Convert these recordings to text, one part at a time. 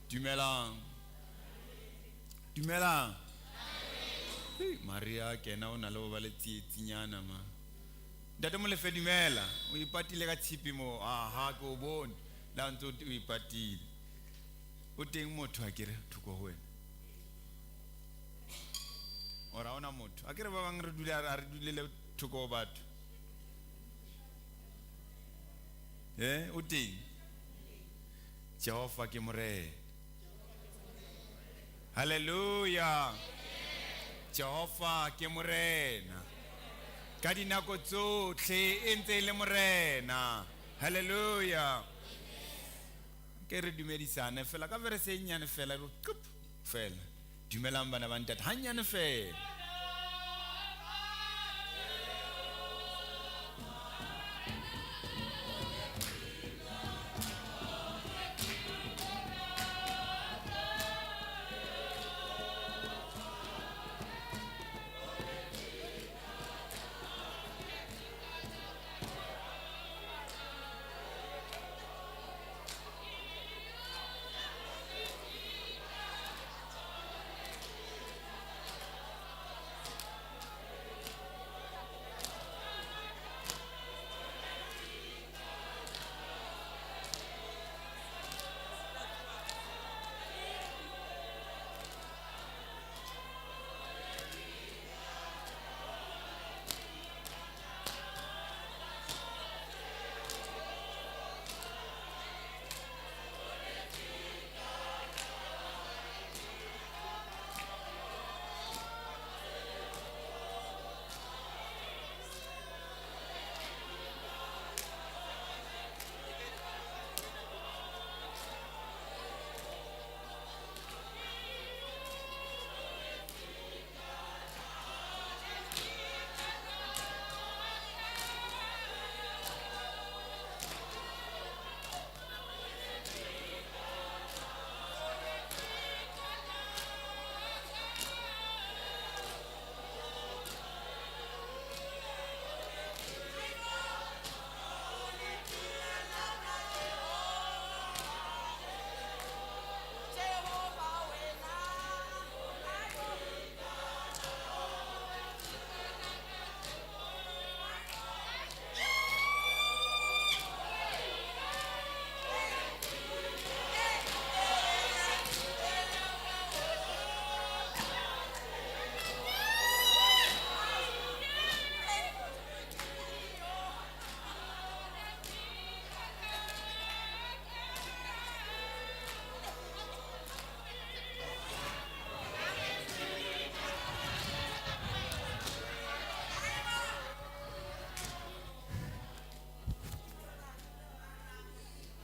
Dumelang. Dumelang. Hei, Maria kena o na le ho ba le tsietsinyana ma. Ntate Molefe dumela. O ipatile ka tshipi mo. Aha, ke o bone. Le ha ntse o ipatile. O teng motho a kere thoko ho wena. Ora ona motho. A kere ba bang re dule a re dulele thoko ho batho. Eh, o teng. Jehova ke morena. Haleluya. Jehova ke morena. Ka dinako tsotlhe e ntse e le morena. Haleluya. Ke re dumedisane fela ka verse e nnyane fela qup fela. Dumelang bana ba ntate hannyane fela.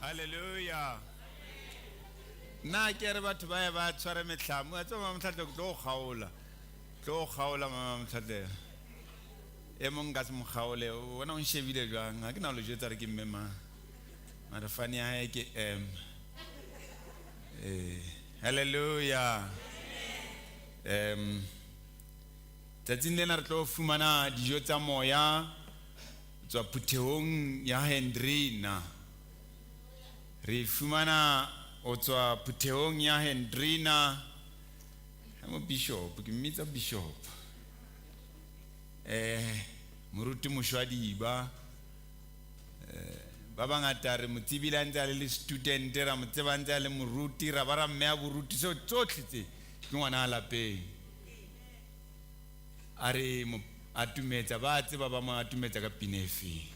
Hallelujah. Nna ke re batho ba ye ba tshware metlhamo a tseba mamotlhatle ke tlo kgaola tlo kgaola mamotlhatle e mong ka se mo kgaole wena o nshebile jwang ga ke na lo jwetsa re ke mme mang mare fane ya hae ke m ee halleluja um tsatsing lena re tlo fumana dijo tsa moya tswa phuthehong ya Hendrina. Re fumana o tswa phuthehong ya Hendrina. Mo bishop, ke mmitsa bishop. Eh, moruti Moshwadiba. Eh, ba bangata re mo tsebile a ntse a le le student, ra mo tseba a ntse a le moruti, ra ba ra mmeya boruti, so tsotlhe tse ke ngwana a lapeng. A re mo atumetsa, ba tseba ba mo atumetsa ka pina efeng.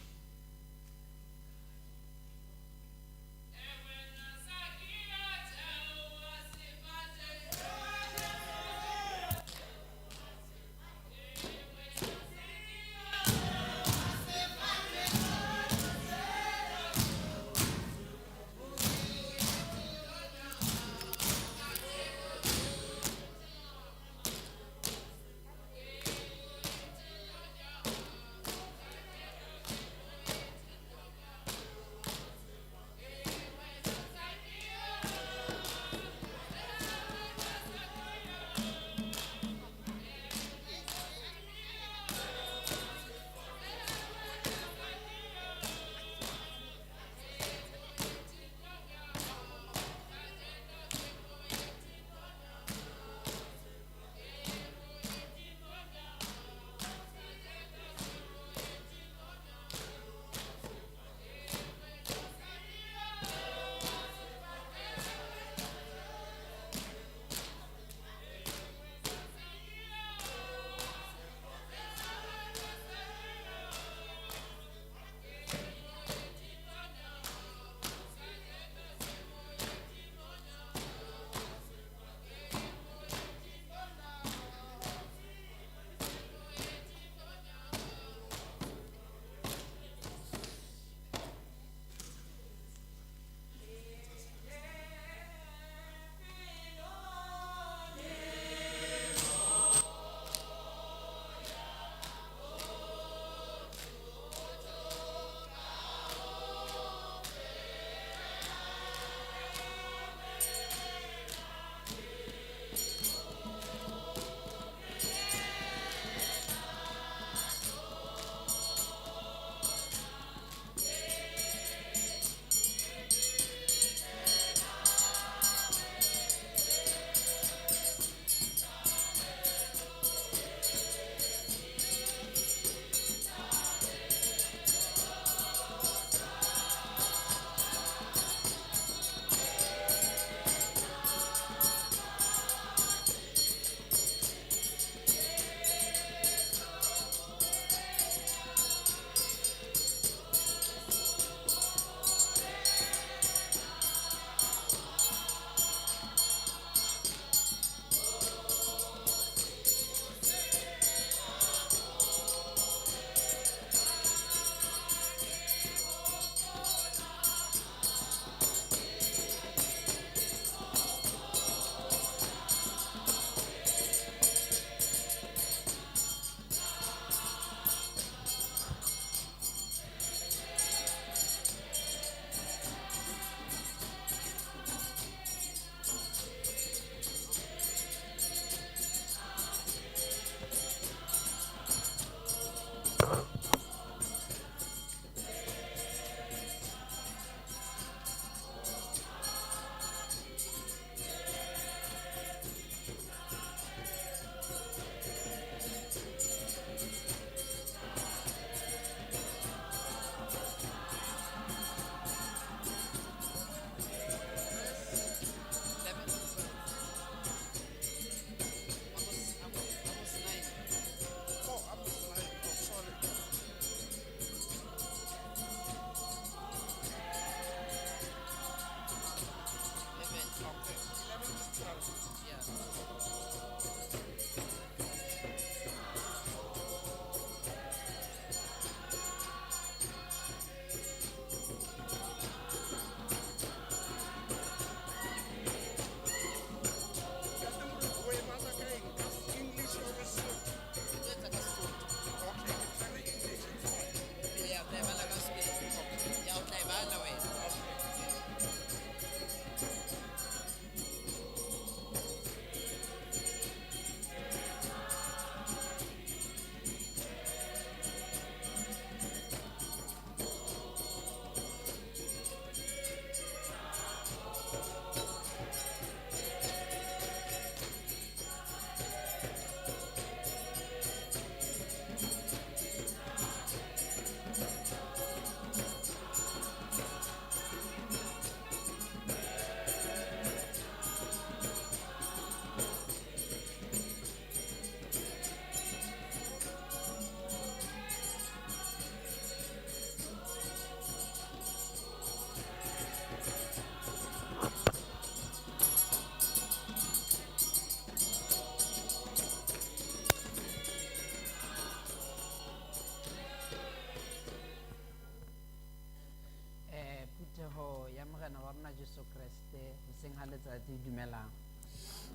Jesu Kreste hoseng ha letsatsi dumelang.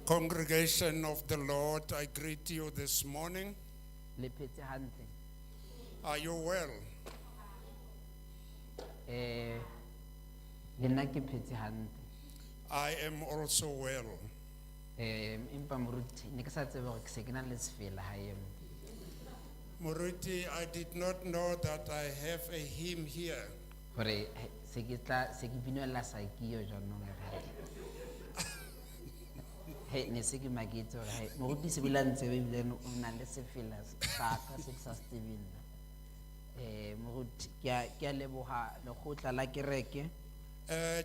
Congregation of the Lord, I greet you this morning. Le phetse hantle. Are you well? Le nna ke phetse hantle. I am also well. Empa moruti ne ke sa tsebe hore ke se ke na le sefela hae mo. Moruti, I did not know that I have a hymn here. Hore se ke tla se ke binela sakiyo jwanong re. He ne se ke maketse hore he moruti se bile a ntsebe ebile o na le sefela sa ka se ke sa se tsebeng nna. Moruti ke a leboha lekgotla la kereke.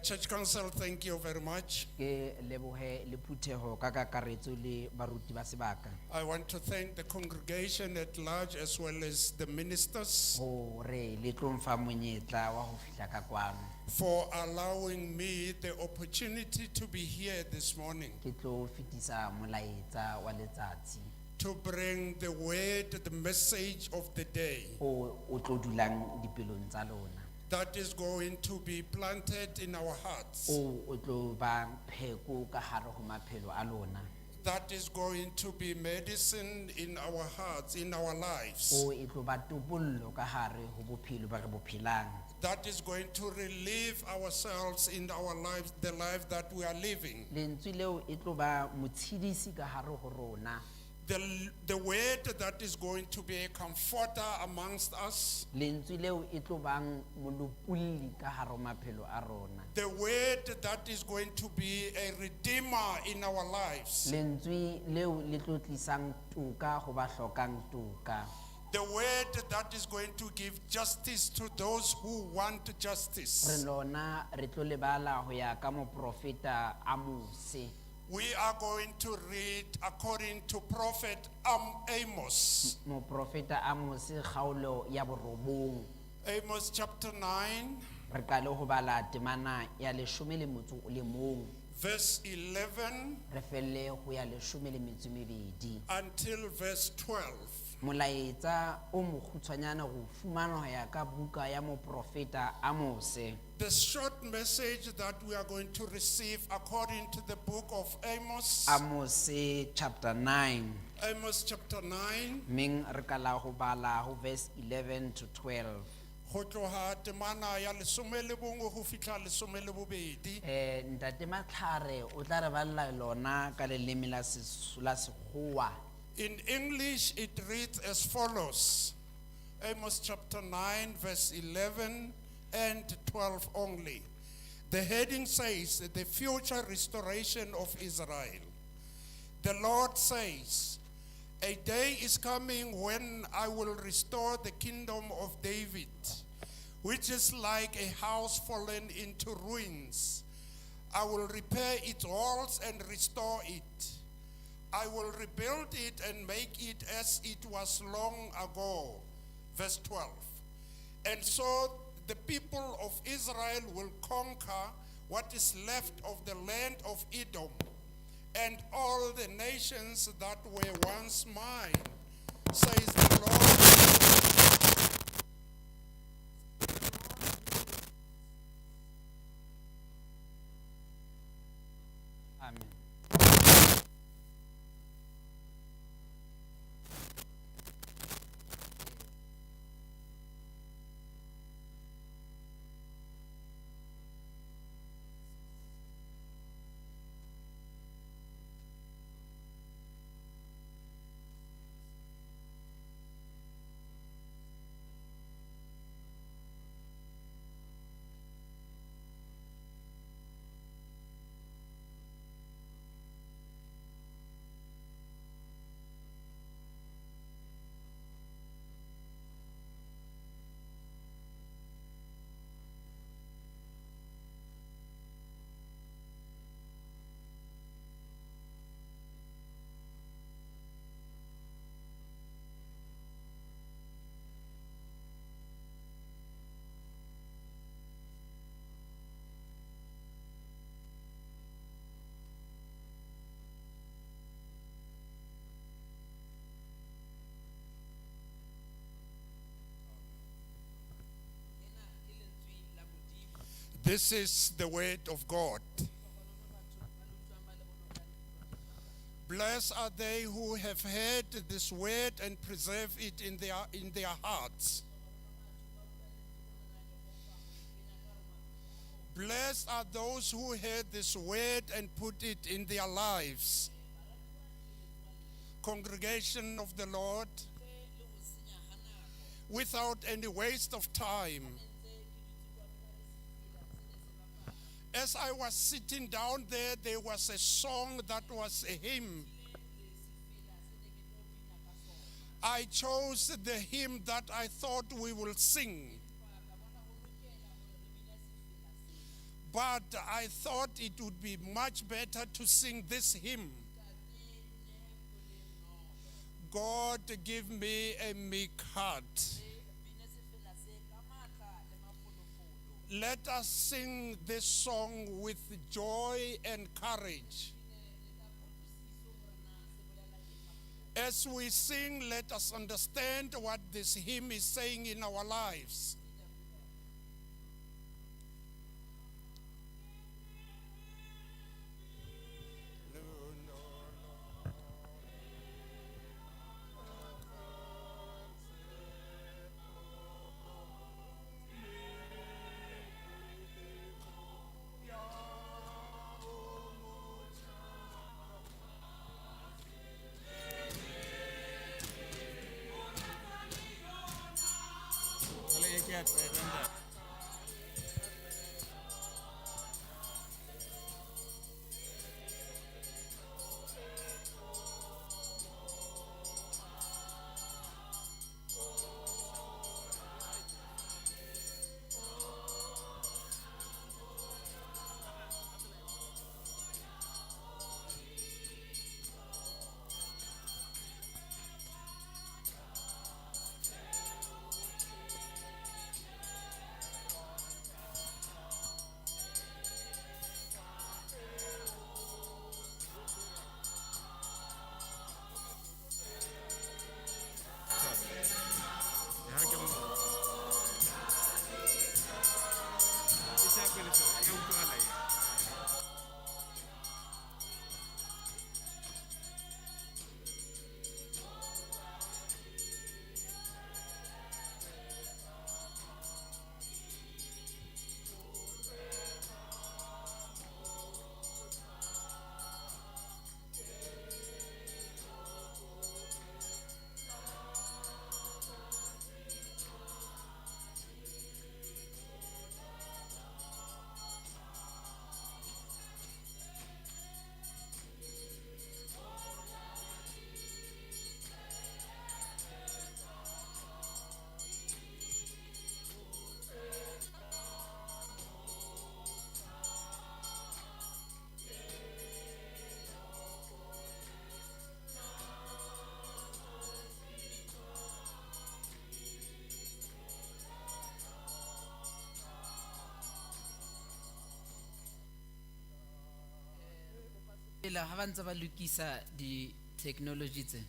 Church Council, thank you very much. Ke lebohe le phutheho ka kakaretso le baruti ba sebaka. I want to thank the congregation at large as well as the ministers Hore le tlo mfa monyetla wa ho fihla ka kwano. for allowing me the opportunity to be here this morning. Ke tlo fetisa molaetsa wa letsatsi. To bring the word, the message of the day. O o tlo dulang dipelong tsa lona. That is going to be planted in our hearts. O o tlo ba pheko ka hare ho maphelo a lona. That is going to be medicine in our hearts, in our lives. O e tlo ba topollo ka hare ho bophelo ba re bo phelang. That is going to relieve ourselves in our lives, the life that we are living. Lentswe leo e tlo ba motshedisi ka hare ho rona. The word that is going to be a comforter amongst us. Lentswe leo e tlo bang molopolli ka hare ho maphelo a rona. The word that is going to be a redeemer in our lives. Lentswe leo le tlo tlisang toka ho ba hlokang toka. The word that is going to give justice to those who want justice. Re lona re tlo lebala ho ya ka moprofeta Amose. We are going to read according to Prophet Amos. Moprofeta Amose kgaolo ya borobong. Amos chapter 9. Re qale ho bala temana ya leshome le motso o le mong. Verse 11. Re felle ho ya leshome le metso e mebedi. Until verse 12. Molaetsa o mokgutshwanyane go fumana ho ya ka buka ya moprofeta Amose. The short message that we are going to receive according to the book of Amos. Amose chapter 9. Amos chapter 9. Meng re kala ho bala ho verse 11 to 12. Ho tloha temana ya lesome le bongwe ho fihla lesome le bobedi. Ntate Matlhare o tla re balla lona ka leleme la la Sekgowa. In English it reads as follows. Amos chapter 9 verse 11 and 12 only. The heading says, the future restoration of Israel. The Lord says, a day is coming when I will restore the kingdom of David, which is like a house fallen into ruins. I will repair its walls and restore it. I will rebuild it and make it as it was long ago. Verse 12. And so the people of Israel will conquer what is left of the land of Edom and all the nations that were once mine, says the Lord. Amen. This is the word of God. Blessed are they who have heard this word and preserve it in their hearts. Blessed are those who heard this word and put it in their lives. Congregation of the Lord, without any waste of time. As I was sitting down there, there was a song that was a hymn. I chose the hymn that I thought we will sing. But I thought it would be much better to sing this hymn. God, give me a meek heart. Let us sing this song with joy and courage. As we sing, let us understand what this hymn is saying in our lives. Jwale e ke ya tsebe, ntate. Ya re ke mo- E sa pele fela, e a utlwahala e. Pele ha ba ntse ba lokisa di-technology tse.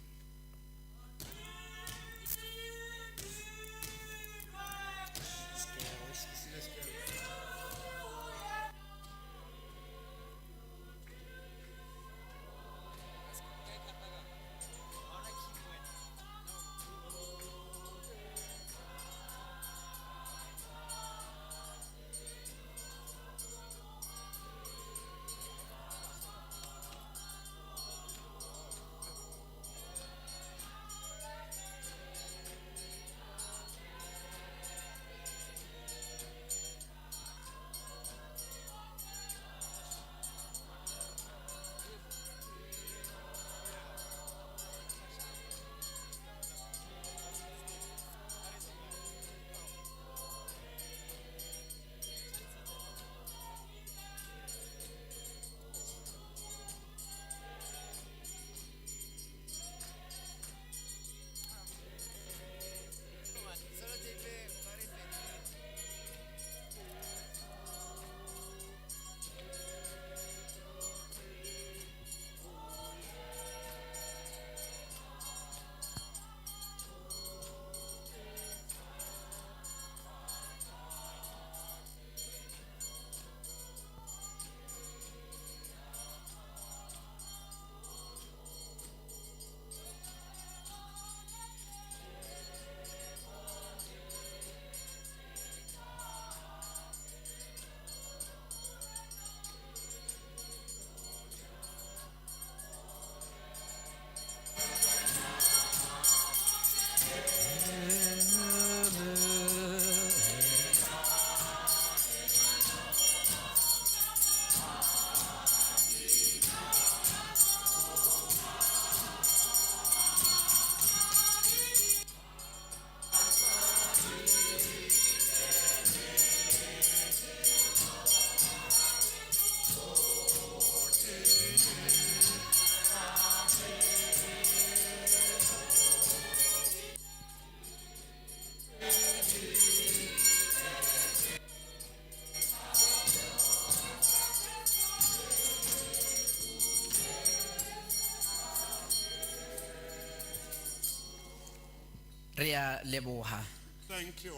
Re a leboha. Thank you.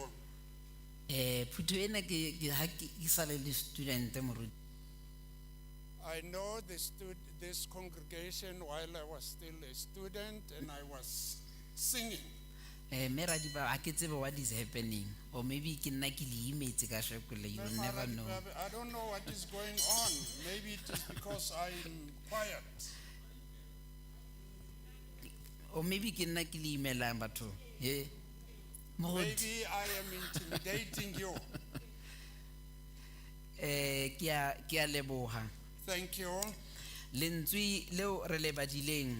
Phutho ena ke ha ke sa le student moruti. I know this congregation while I was still a student and I was singing. Mme Radiba, ha ke tsebe what is happening, or maybe ke nna ke le imetse ka sheko le, you will never know. I don't know what is going on. Maybe it is because I'm quiet. Or maybe ke nna ke le imelang batho. He. Moruti. Maybe I am intimidating you. Ke a leboha. Thank you. Lentswe leo re le badileng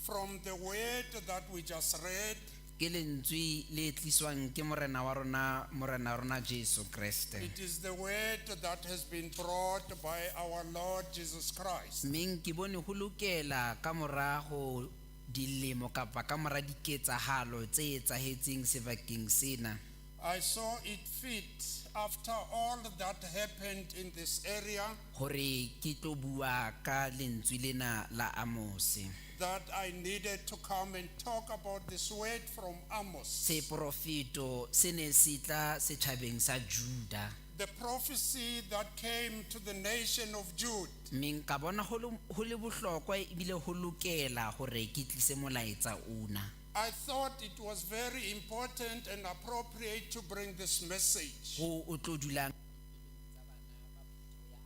From the word that we just read, ke lentswe le tliswang ke morena wa rona, morena wa rona Jesu Kreste. it is the word that has been brought by our Lord Jesus Christ. Mmeng ke bone ho lokela ka mora ho dilemo kapa ka mora diketsahalo tse etsahetseng sebakeng sena. I saw it fit after all that happened in this area Hore ke tlo bua ka lentswe lena la Amose. that I needed to come and talk about this word from Amos. Seprofeto se ne se tla setjhabeng sa Juda. The prophecy that came to the nation of Jude. Mmeng ka bona ho le bohlokwa ebile ho lokela hore ke tlise molaetsa ona. I thought it was very important and appropriate to bring this message. Ho o tlo dulang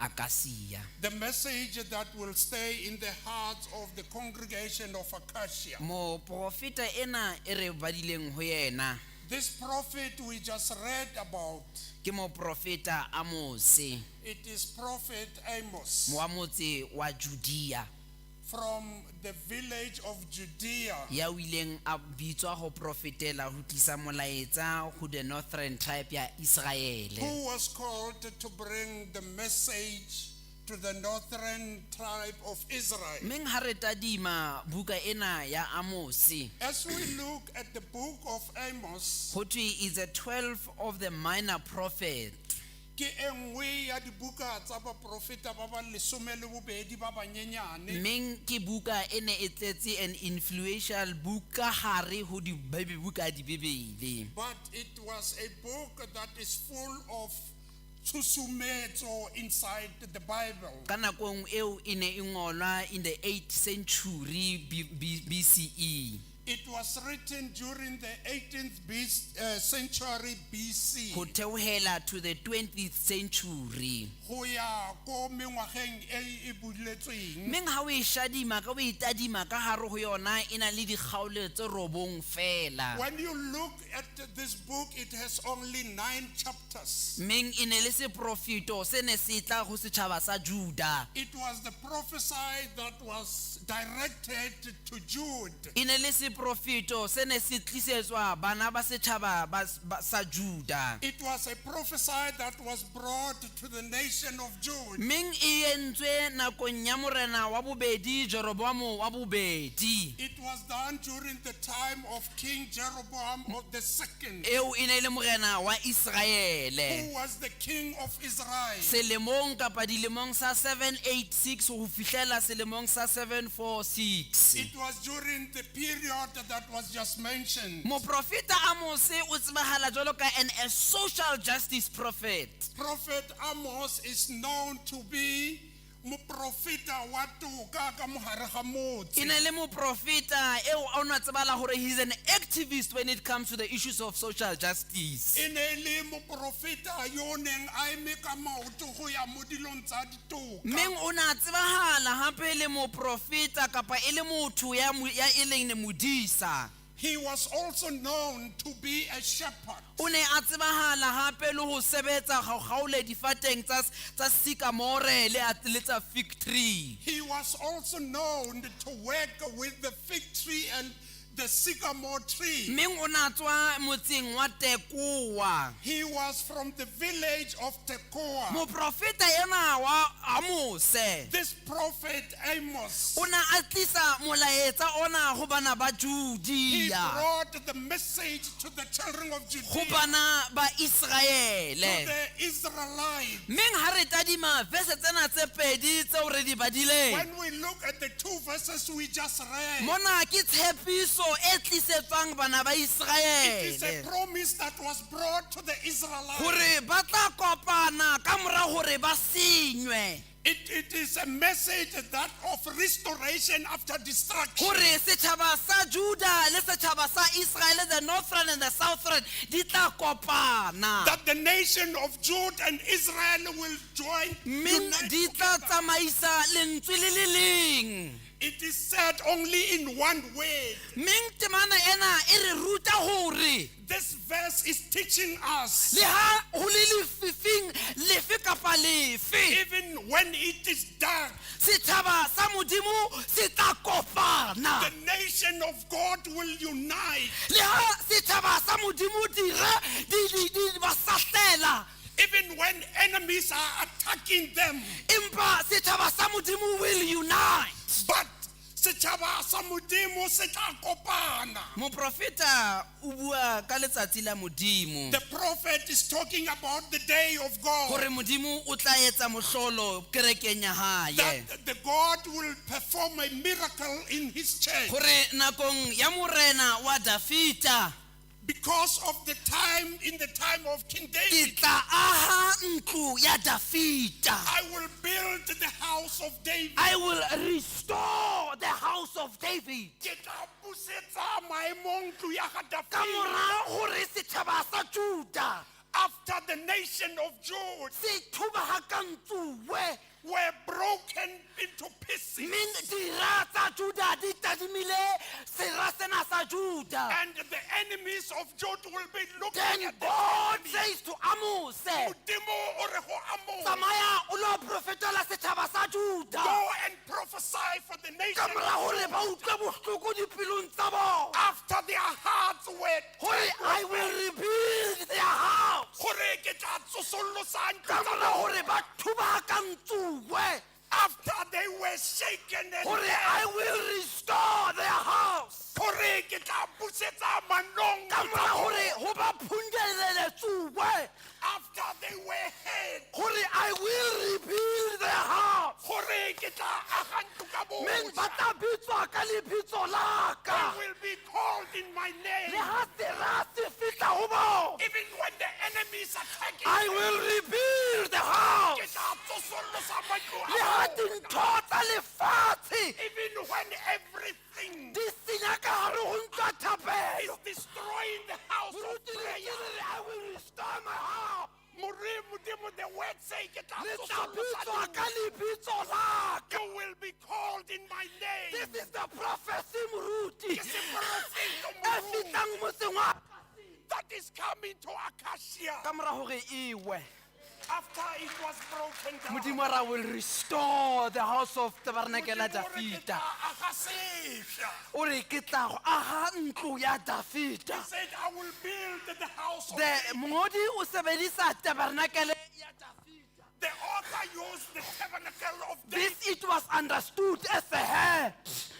Akasia. The message that will stay in the hearts of the congregation of Acacia. Moprofeta ena e re badileng ho yena. This prophet we just read about, Ke moprofeta Amose. it is prophet Amos Wa motse wa Judea. from the village of Judea. Ya o ileng a bitswa ho profetela ho tlisa molaetsa ho the northern tribe ya Israele. Who was called to bring the message to the northern tribe of Israel. Mmeng ha re tadima buka ena ya Amose. As we look at the book of Amos, Ho thwe is a 12 of the minor prophet. ke e nngwe ya dibuka tsa baprofeta ba ba 12 ba banyenyane. Mmeng ke buka e ne e tletse an influential book ka hare ho di buka di Bibele. But it was a book that is full of tshusumetso inside the Bible. Ka nako eo e ne e ngolwa in the 8th century BCE. It was written during the 18th century BC. Ho theohela to the 20th century. Go ya ko mengwageng e e buletsweng. Mmeng ha o e shadima ka o e tadima ka hare ho yona e na le dikgaolo tse 9 feela. When you look at this book, it has only 9 chapters. Mmeng e ne le seprofeto se ne se tla ho setjhaba sa Juda. It was the prophesy that was directed to Jude. E ne le seprofeto se ne se tlisetswa bana ba setjhaba sa Juda. It was a prophesy that was brought to the nation of Jude. Mmeng e entswe nakong ya morena wa bobedi Jeroboamo wa bobedi. It was done during the time of King Jeroboam of the second, Eo e ne le morena wa Israele. who was the king of Israel. Selemong kapa dilemong sa 786 ho fihlela selemong sa 746. It was during the period that was just mentioned. Moprofeta Amose o tsebahala jwalo ka a social justice prophet. Prophet Amos is known to be moprofeta wa toka ka mogare ga motse. E ne le moprofeta eo a o na tsebala hore he's an activist when it comes to the issues of social justice. E ne le moprofeta yo o neng a eme ka maoto go ya mo dilong tsa ditoka. Mmeng o na tsebahala hape le moprofeta kapa e le motho ya ya e leng modisa. He was also known to be a shepherd. O ne a tsebahala hape le ho sebetsa kgaole difateng tsa sycamore le tsa fig tree. He was also known to work with the fig tree and the sycamore tree. Mmeng o na tswa motseng wa Tekoa. He was from the village of Tekoa. Moprofeta ena wa Amose This prophet Amos, o na a tlisa molaetsa ona ho bana ba he Judea, brought the message to the children of ho Judea, bana ba to Israele. the Israelites. Mmeng ha re tadima verse tsena tse pedi tseo re di badileng, When we look at the two verses we just read, mona ke tshepiso e tlisetswang bana ba It is a Iseraele promise that was brought to the Israelites. hore ba tla kopana ka mora hore ba senywe. It is a message that of restoration after destruction. Hore setjhaba sa Juda le setjhaba sa Israel, the northern and the southern, di tla kopana. That the nation of Judah and Israel will join. Mme unite di tla together. tsamaisa lentswe le le leng. It is said only in one way. Meng temana ena e re ruta hore This verse is teaching us, le ha ho le lefifing lefe kapa lefe, even when it is dark, setjhaba sa Modimo se tla kopana. the nation of God will unite. Le ha setjhaba sa Modimo dira di ba sahlela, Even when enemies are attacking them. empa setjhaba sa Modimo will unite. But setjhaba sa Modimo se tla kopana. Moprofeta o bua ka letsatsi la Modimo The prophet is talking about the day of God. hore Modimo o tla etsa mohlolo kerekeng ya hae. That the God will perform a miracle in his church. Hore nakong ya morena wa Dafita Because of the time, in the time of King ke David, tla aha ntlo ya Dafita. I will build the house of David. I will restore the house of David. Ke tla busetsa maemong ntlo ya ga Ka Dafita. mora hore setjhaba sa Juda After the nation of Judah se thubahakantsuwe, were broken into pieces, mme dira tsa Juda di tadimile sera sena sa Juda. and the enemies of Judah will be looking Then at the God enemy. says to Amos, Modimo o re ho Amos, tsamaya o lo profetela setjhaba sa Juda. go and prophesy for the Ka nation mora hore ba utlwe bohloko dipelong tsa bona. after their hearts were Hore I will rebuild their house. Hore ke tla tsosolosa ntlo Ka tsa mora bona. hore ba thubakantsuwe. After they were shaken and Hore I will restore their house. hore ke tla busetsa manong Ka mora hore ho ba phunyeletsuwe. after they were hurt Hore I will rebuild their house. hore ke tla aga ntlo ka Meng ba botjha. tla bitswa ka lebitso la ka. They will be called in my name Le ha sera se fihla ho bona. even when the enemy is attacking I them. will rebuild the house. Ke tla tsosolosa matlo a Le ha bona. dintho tsa lefatshe Even when everything di senya ka hare ho ntlo ya is thapelo. destroying the house of Moruti prayer. lentswe le re, I will restore my house. More Modimo, the word say ke tla Le tla tsosolosa bitswa ka ntlo. lebitso la ka. You will be called in my name. This is the prophecy, moruti. Ke seporofeto, E moruti, fihlang motseng wa that is coming to Acacia ka mora hore e we. after it was broken down. Modimo a re, I will restore the house of tabernacle ya Modimo o re ke Dafita. tla aga sefša. O re ke tla go aha ntlo ya Dafita. He said, I will build the house of The David. mongodi o sebedisa tabernacle ya Dafita. The author used the tabernacle of David. This it was understood as a head.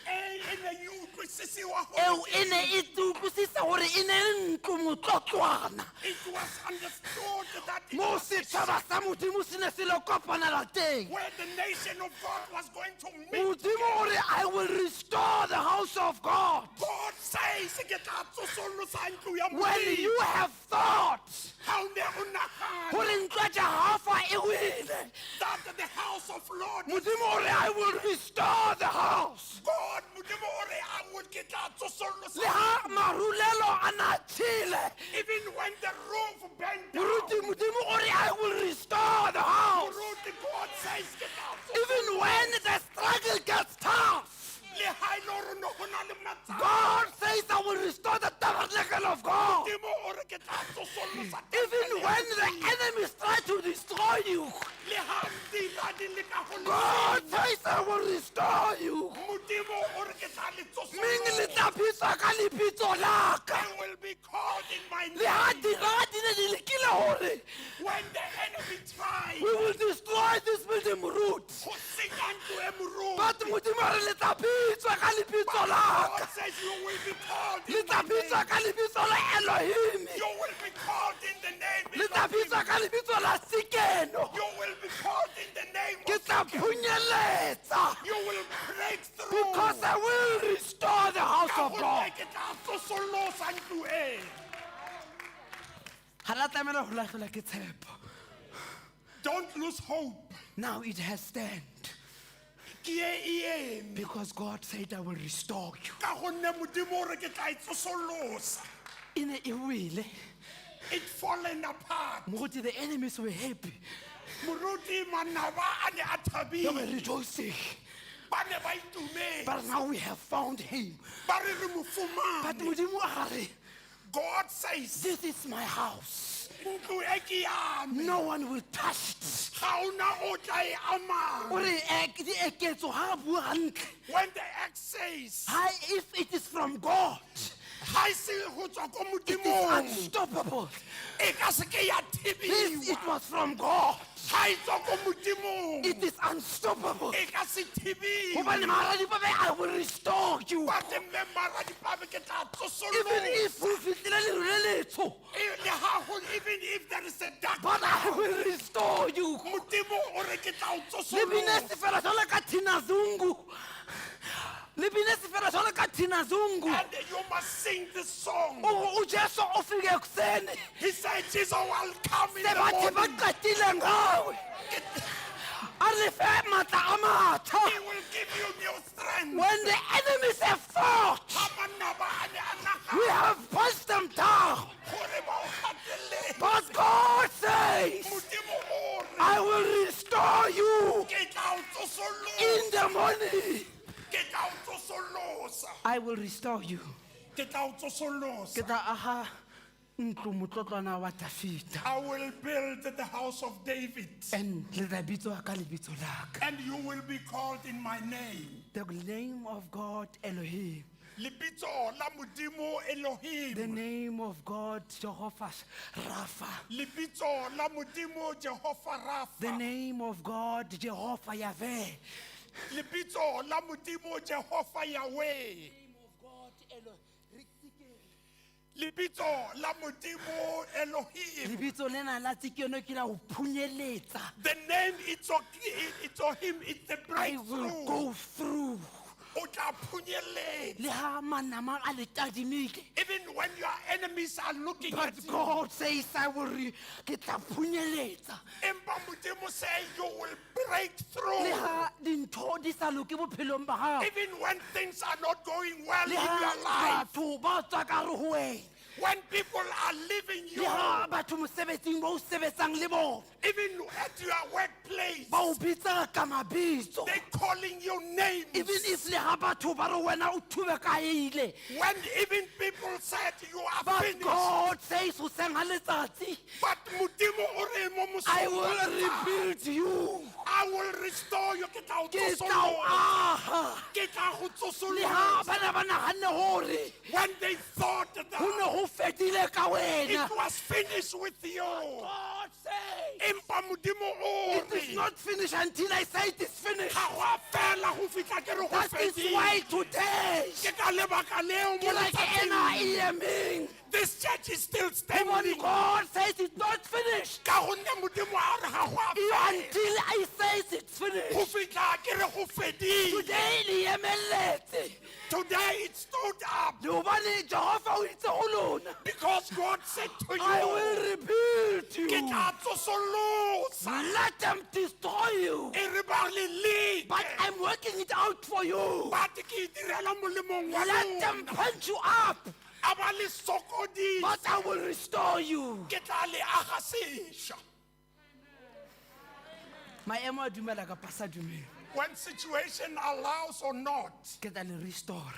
E ne e utlwisisiwa hore Eo e ne e utlwisisa hore e ne le ntlo motlotlwana. It was understood that it Moo was setjhaba sa Modimo se ne se lo kopanela teng. where the nation of God was going to meet. Modimo o re, I will restore the house of God. God says, ke tla tsosolosa ntlo ya When Modimo. you have thought Ha o ne o nahana hore ntlo ya Jehova e wele, that the house of Lord Modimo o re, I will restore the house. God, Modimo o re, I will ke tla tsosolosa. Le ha marulelo a na tjhele, Even when the roof bent down, Moruti Modimo o re, I will restore the house. Moruti, God says, ke tla Even when the struggle gets tough, Le ha e le hore no ho na le matsapa. God says, I will restore the tabernacle of God. Modimo o re ke tla tsosolosa Even when the enemies try to destroy you, Le ha dira di leka ho le God says, I will restore you. Modimo o re ke tla le Meng le tsosolosa. tla bitswa ka lebitso la ka. They will be called in my Le ha name. dira di ne di lekile hore When the enemy tries we will destroy this building, Moruti. ho senya ntlo e moruti, But Modimo a re le tla bitswa ka lebitso la ka. God says you will be called Le in tla my bitswa name. ka lebitso la Elohim. You will be called in the name Le tla Elohim. bitswa ka lebitso la Sikeno. You will be called in the name Ke of tla phunyeletsa You will break break through. Because I will restore the house Ka of gonne God. ke tla tsosolosa ntlo e. Ga la tlamela go latlhelwa ke tshepo. Don't lose hope. Now it has stand. Ke e e eme. Because God said, I will restore you. Ka gonne Modimo o re ke tla e tsosolosa. E ne e wele. It fallen apart. Moruti, the enemies were happy. Moruti manaba a ne a They were thabile. rejoicing. Ba ne ba itumetse. But now we have found him. Ba re re mo But fumane. Modimo a re, God says, this is my house. ntlo e ke ya me. No one will touch it. Ga ona o tla e amang. O re, di eketso ha a bua hantle. When the axe says, Ha, if it is from God, ha e se go tswa ko it is Modimong, unstoppable. e ka se ke ya This, thibiwa. it was from God. Ha e tswa ko Modimong, It is unstoppable. e ka se thibiwe. Hobane Maharadipabe, I will restore you. But mme Maradipame ke tla Even tsosolosa. if o fihlile leru le letsho, Le ha ho- even if there is a dark, but I will restore you. Modimo o re ke tla o Le bine tsosolosa. sefela jwalo ka Thina Zungu. Le bine sefela jwalo ka Thina Zungu. And you must sing this song. O Jesu o fike ekuseni. He said, Jesus will come in Se the batho ba morning. qetile ngawe. A re fe matla a matjha. He will give you new strength. When the enemies have fought, Ha manaba a ne a nahana we have pushed them down. hore ba o hatelletse. But God says, Modimo o re, I will restore you ke tla o tsosolosa. in the morning. Ke tla o tsosolosa. I will restore you. Ke tla o tsosolosa. Ke tla aha ntlo motlotlwana wa Dafita. I will build the house of David, And le tla bitswa ka lebitso la ka. and you will be called in my name. The name of God Elohim. Lebitso la Modimo The Elohim. name of God Jehovah Rapha. Lebitso la Modimo Jehovah The Rapha. name of God Jehovah Yahweh. Lebitso la Modimo Jehovah Yahweh. Lebitso la Modimo Elohim. Lebitso lena la tsikeno ke la ho phunyeletsa. The name Itsohim is the I will breakthrough. go through. O tla phunyeletsa. Le ha manama a le tadimile. Even when your enemies are looking But at you, God says I will ke tla phunyeletsa. empa Modimo say you will break through. Le ha dintho di sa loke bophelong ba hao. Even when things are not going well Le in ha your life, batho ba tswa ka hare ho wena. when people are leaving you, Le ha batho mosebetsing ba o sebetsang le bona. even at your workplace, Ba o bitsa ka mabitso. they calling you names. Even if le ha batho ba re wena o thubekaile. When even people said you are But finished, God says hoseng ha letsatsi, but Modimo o re mo mosong I wa will letsatsi, rebuild you. I will restore you. Ke tla o Ke tla o tsosolosa. aha. Ke tla go Le ha tsosolosa. ba ne ba nahanne hore When they thought that ho ne ho fedile ka wena. it was finished with you, God says empa Modimo o it is re not finished until I say it is finished. ga go a fela go fihla ke re go That is fedile. why today Ke ka lebaka leo mo kereke ena letsatsing, e emeng. this church is still Hobane standing. God says it's not finished Ka gonne Modimo a re ga go a fela until I say it's go finished. fihla ke re go fedile. Today le emelletse. Today it stood up Hobane Jehova o itse ho lona, because God said to I you, will rebuild ke you. tla tsosolosa. Let them destroy you. E re ba le leke, But I'm working it out for you. but ke e direla molemong wa Let them lona. punch you up. A ba le sokodise. But I will restore you. Ke tla le aga sešwa. Maemo a dumela kapa a sa dumele. When situation allows or not, Ke tla le restore.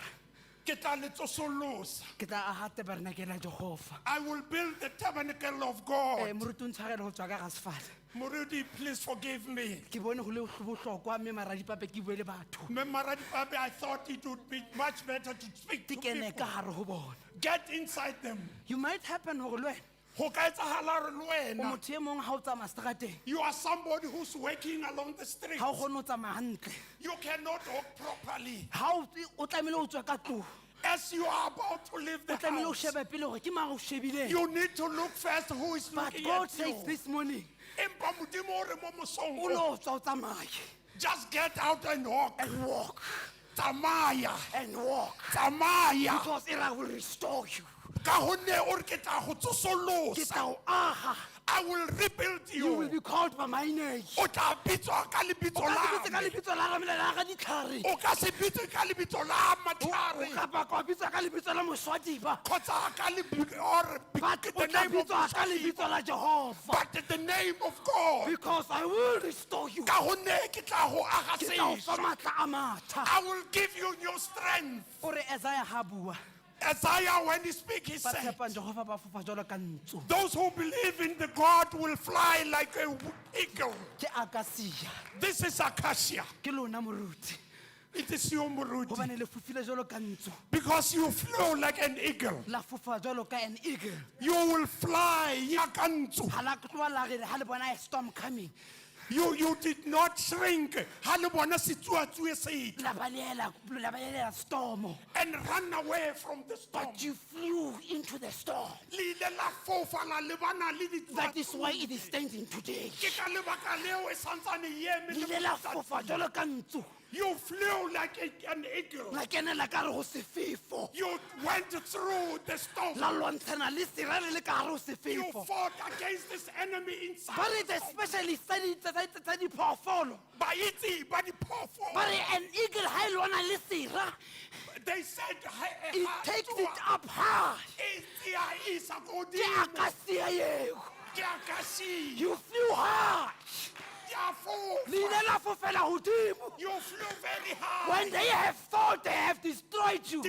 ke tla le tsosolosa. Ke tla aha tabernacle ya Jehova. I will build the tabernacle of God. Moruti o ntshwarele ho tswa ka hara sefala. Moruti, please forgive me. Ke bone ho le bohlokwa mme Maradipape ke bue le batho. Mme Maradipape, I thought it would be much better to speak to Ke kene people. ka hare ho bona. Get inside them. You might happen hore le wena Ho ka etsahala hore le o wena, motho e mong ha o tsamaya seterateng, you are somebody who's working along the street. ha o kgone ho tsamaya hantle. You cannot walk properly. Ha o tlamehile ho tswa ka tlung, As you are about to leave the o tlamehile o house, shebe pele hore ke mang o shebileng. you need to look first who is But looking God at says you. this morning, Empa Modimo o re mo mosong o o, lo tswa o tsamaye just get out and walk. and walk. Tsamaya. And walk. Tsamaya. Because I will restore you. Ka gonne o re ke tla go Ke tsosolosa. tla o aga. I will rebuild You will you. be called by my name. O tla bitswa ka lebitso O ka se bitse ka la me. lebitso la ramela la ga ditlhare. O ka se bitswe ka lebitso la O matlhare. kapa kwa bitswa ka lebitso la moswadiba. Kgotsa ka or But the o tla name of bitswa ka lebitso la Jehova. but the name of God. Because I will restore you. Ka gonne ke tla go aga Ke tla o fa sešwa. matla a matjha. I will give you new strength. O re Isaiah ha bua. Isaiah, when he speak, he Ba said, tshepang Jehova ba fofa jwalo ka ntsu. those who believe in the God will fly like a eagle. Ke akasia. This is acacia. Ke lona moruti. It is you, Moruti. Hobane le fofile jwalo ka ntsu. Because you flew like an eagle. La fofa jwalo ka an eagle. You will fly. yaka ntsu. Ha la tloha la re ha le bona a storm coming. You did not shrink. Ha le bona setsuatsue se tla. La balehela la balehela storm. And run away from the storm. But you flew into the storm. Le ile la fofa la lebana le That is why ditsuatsue. it is standing today. Ke ka lebaka leo e santsane e eme Le le ile la letsatsi. fofa jwalo ka ntsu. You flew like an eagle. La kenela ka hare ho sefefo. You went through the storm. La lwantshana le sera le le ka hare ho You sefefo. fought against this enemy inside. Ba re the specialist tsa tsa diphoofolo. Baitse ba diphoofolo. Ba re an eagle ha e lwana le sera, They said, it takes it up high. E tseya e isa ko Ke godimo. akasia eo. Ke akasia. You flew high. Ke a fofa. Le ile la fofela hodimo. You flew very high. When they have thought they have destroyed you,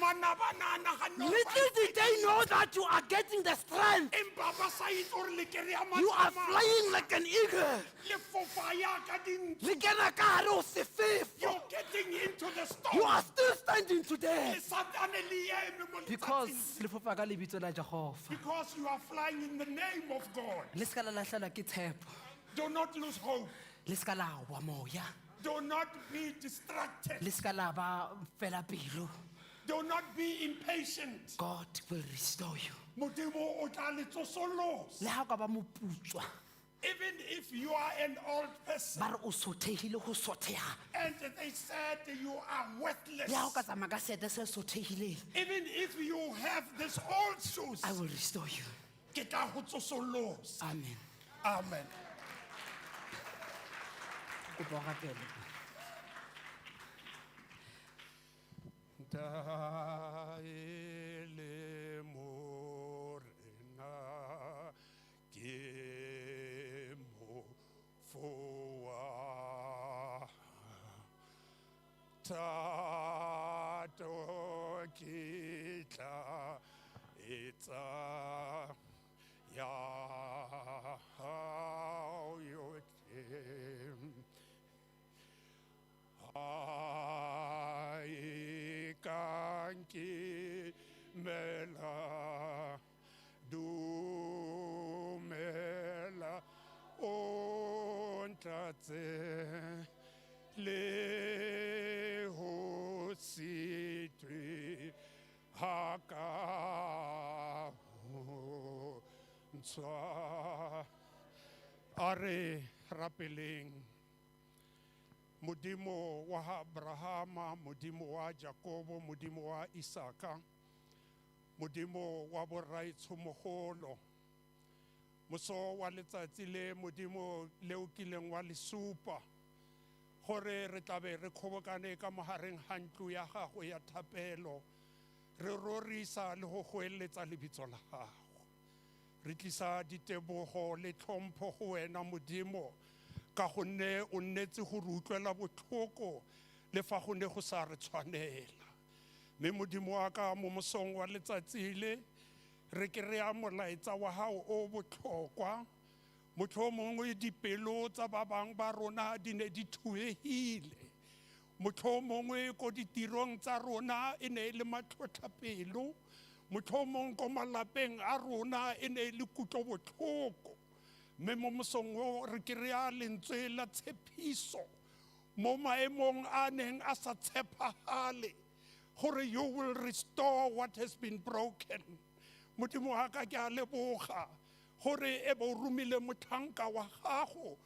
Manaba na nahanne hore little did they know that you are getting the strength. Empa ba sa itse hore le kry-a You are matla a mang. flying like an eagle. Le fofa yaka dintsu. Le kena ka hare ho sefefo. You're getting into the storm. You are still standing today. Le santsane le eme mo Because letsatsing. le fofa ka lebitso la Jehova. Because you are flying in the name of God. Le ska la lahlehelwa ke tshepo. Do not lose hope. Le ska la wa moya. Do not be distracted. Le ska la ba fela pelo. Do not be impatient. God will restore you. Modimo o tla le tsosolosa. Le ha o ka ba moputswa, Even if you are an old person ba re o sothehile ho sotheha. and they said you are worthless. Le ha o ka tsamaya ka seeta se sothehileng, Even if you have this old shoes, I will restore you. ke tla go tsosolosa. Amen. Amen. Kopa o rapele. Daele morena ke mo foa thato ke tla etsa ya hao yotlhe. Ai kanki mela dumela o ntlatse le ho sitwe ha ka ho ntshwa. A re rapeleng. Modimo wa ha Abrahama, Modimo wa Jakobo, Modimo wa Isaka, Modimo wa borraetsho-mogolo. Moso wa letsatsi le Modimo le o kileng wa le supa, gore re tla be re kgobokane ka mogareng ga ntlo ya gago ya thapelo, re rorisa le go goeletsa lebitso la gago. Re tlisa ditebogo le tlhompho go wena Modimo, ka gonne o nnetse go re utlwela botlhoko le fa go ne go sa re tshwanela. Mme Modimo wa ka mo mosong wa letsatsi le, re kry-a molaetsa wa gago o botlhokwa. Mohlomongwe dipelo tsa ba bang ba rona di ne di thuegile. Mohlomongwe ko ditirong tsa rona e ne e le matlhotlhapelo. Mohlomong ko malapeng a rona e ne e le kutlobotlhoko. Mme mo mosong o re kry-a lentswe la tshepiso mo maemong a neng a sa tshepagale, gore you will restore what has been broken. Modimo wa ka, ke a leboga gore e bo romile motlhanka wa gago